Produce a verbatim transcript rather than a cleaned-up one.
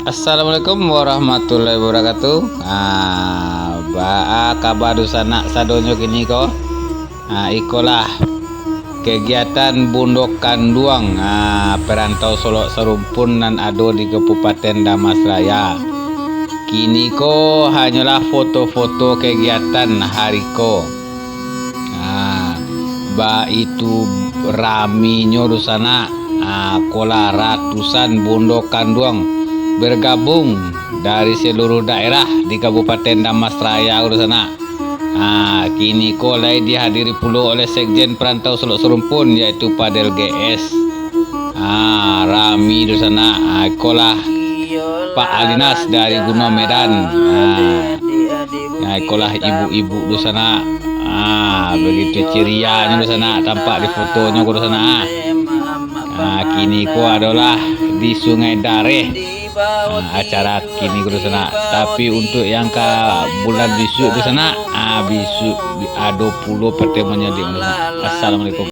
Assalamualaikum warahmatullahi wabarakatuh. Ah, baa kaba dunsanak sadonyo kini ko? Ah, ikolah kegiatan Bundo Kanduang, ah, perantau Solok Sarumpun nan ado di Kabupaten Dharmasraya. Kini ko hanyolah foto-foto kegiatan hari ko. Ah, baitu raminyo dunsanak. Ah, kolah ratusan Bundo Kanduang bergabung dari seluruh daerah di Kabupaten Dharmasraya dunsanak. Ah, kini ko lai dihadiri pulo oleh Sekjen Perantau Solok Sarumpun, yaitu Padel G S. Ah, rami dunsanak. Ah, ikolah Pak Alinas dari Gunung Medan. Ah, nah, ikolah ibu-ibu dunsanak. Ah, begitu cerianyo dunsanak, tampak di fotonyo ko dunsanak. Ah, kini ko adolah di Sungai Dareh. Ah, acara kini ko dunsanak. Tapi untuk yang ka bulan bisuak dunsanak, ah, bisuak ado pulo patemuan di dunsanak. Assalamualaikum.